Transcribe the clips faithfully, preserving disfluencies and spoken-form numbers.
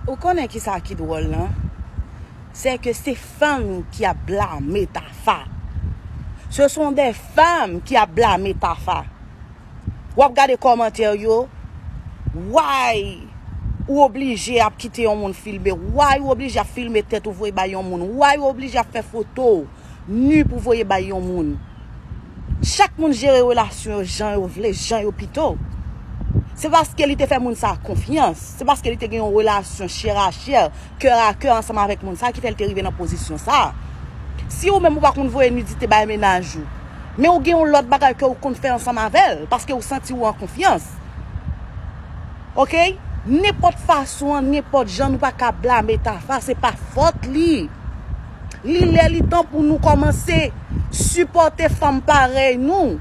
Ou konnen ki sa ki dwòl lan? Se ke se fanm ki ap blame Tafa. Ce sont des femmes qui ap blame Tafa. W ap gade kòmantè yo. Why ou oblije ap kite yon moun filme? Why ou oblije ap filme tèt ou voye bay yon moun? Why ou oblije ap fè foto ou nu pou voye bay yon moun? Chak moun jere relasyon yo jan yo vle, jan yo pito. Se paske li te fè moun sa konfyans. Se paske li te gen yon relasyon chè a chè, kè a kè ansanm avèk moun sa ki fè l te rive nan pozisyon sa. Si ou menm ou pa konn voye nidite bay mennaj ou, men ou gen yon lòt bagay ke ou konn fè ansanm avè l, paske ou santi ou an konfyans. Oke? Nenpòt fason an, nenpòt jan, nou pa ka blame Tafa, se pa fòt li. Li lè li tan pou nou kòmanse sipòte fanm parèy nou,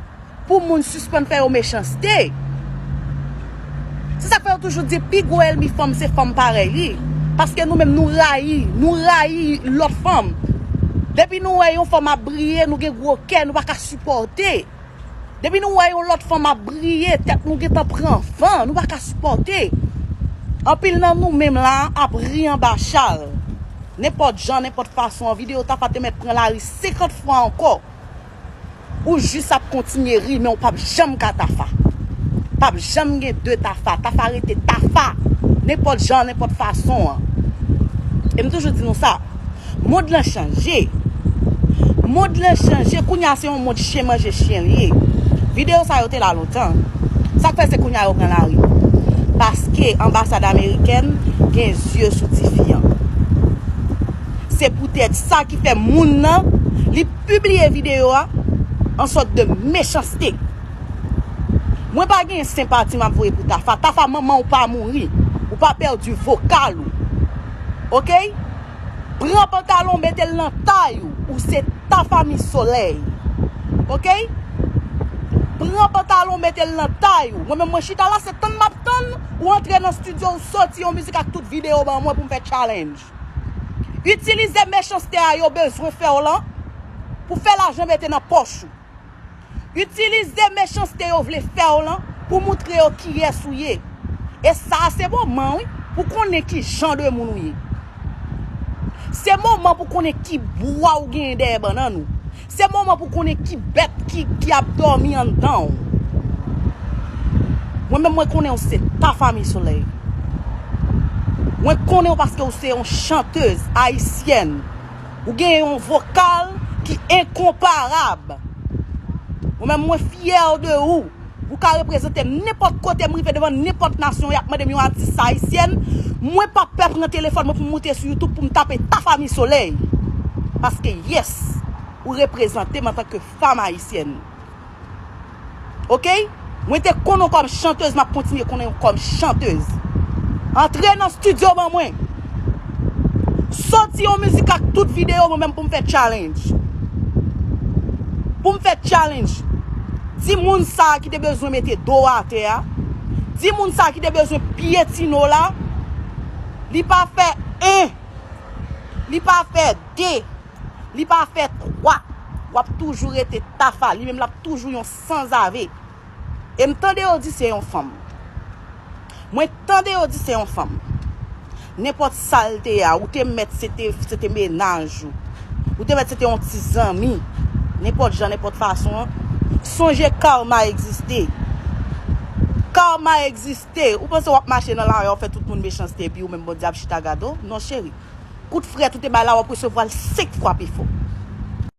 pou moun sispann fè yo mechanste. Se sa k fè yo toujou di pi gwo ènmi fanm se fanm parèy li. Paske nou menm nou rayi, nou rayi lòt fanm. Depi nou wè yon fanm ap briye, nou gen gwo kè, nou pa ka sipòte. Depi nou wè yon lòt fanm ap briye, tèt nou gentan pran van, nou pa ka sipòte. Anpil nan nou menm la ap ri anba chal. Nenpòt jan, nenpòt fason, videyo Tafa te mèt pran lari senkant fwa ankò. Ou jis ap kontinye ri, men ou p ap janm ka Tafa. P ap janm gen de Tafa. Tafa rete Tafa. Nenpòt jan, nenpòt fason an. E m toujou di nou sa. Mond lan chanje. Mond lan chanje. Kounye a se yon mond chen manje chen li ye. Videyo sa yo te la lontan. Sa k fè se kounye a yo pran lari? Paske anbasad amerikèn gen zye sou tifi an. Se poutèt sa ki fè moun nan, li pibliye videyo a an sòt de mechanste. Mwen pa gen senpati m ap voye pou Tafa. Tafa, manman w pa mouri. Ou pa pèdi vokal ou. Oke? Pran pantalon, mete l nan tay ou. Ou se Tafa Mi Solèy. Oke? Pran pantalon, mete l nan tay ou. Mwen menm mwen chita la, se tann m ap tann ou antre nan estidyo, ou soti yon mizik ak tout videyo ban mwen pou m fè challenge. Itilize mechanste a yo bezwen fè w lan pou fè lajan mete nan pòch ou. Itilize mechanste yo vle fè w lan pou moutre yo kiyès ou ye. E sa a se moman wi pou konnen ki jan de moun ou ye. Se moman pou konnen ki bwa ou genyen dèyè bannann ou. Se moman pou konnen ki bèt ki, ki ap dòmi anndan w. Mwen menm mwen konnen w se Tafa Mi Solèy. Mwen konnen w paske w se yon chantez ayisyèn. Ou gen yon vokal ki enkonparab. Mwen menm mwen fyè de ou. Ou ka reprezante m nenpòt kote m rive devan nenpòt nasyon y ap mande m yon atis ayisyèn. Mwen p ap pè pran telefòn mwen pou m moute sou YouTube pou m tape Tafa Mi Solèy. Paske yes, ou reprezante m antanke fanm ayisyèn. Oke? Mwen te konnen w kòm chantez, m ap kontinye konnen w kòm chantez. Antre nan estidyo ban mwen. Soti yon mizik ak tout videyo mwen menm pou m fè challenge. Pou m fè challenge. Di moun sa a ki te bezwen mete do atè a. Di moun sa a ki te bezwen pyetine w la. Li pa fè en. Li pa fè de. Li pa fè twa. W ap toujou rete Tafa. Li menm l ap toujou yon sanzave. E m tande yo di se yon fanm. Mwen tande yo di se yon fanm. Nenpòt sa l te a, ou te mèt se te, se te mennaj ou. Ou te mèt se te yon ti zanmi. Nenpòt jan, nenpòt fason. Sonje karma egziste. Karma egziste. Ou panse w ap mache nan lari a, w fè tout moun mechanste, epi ou menm Bondye ap chita gade w? Non, cheri. Kout frèt ou te bay la, w ap resevwa l senk fwa pi fò.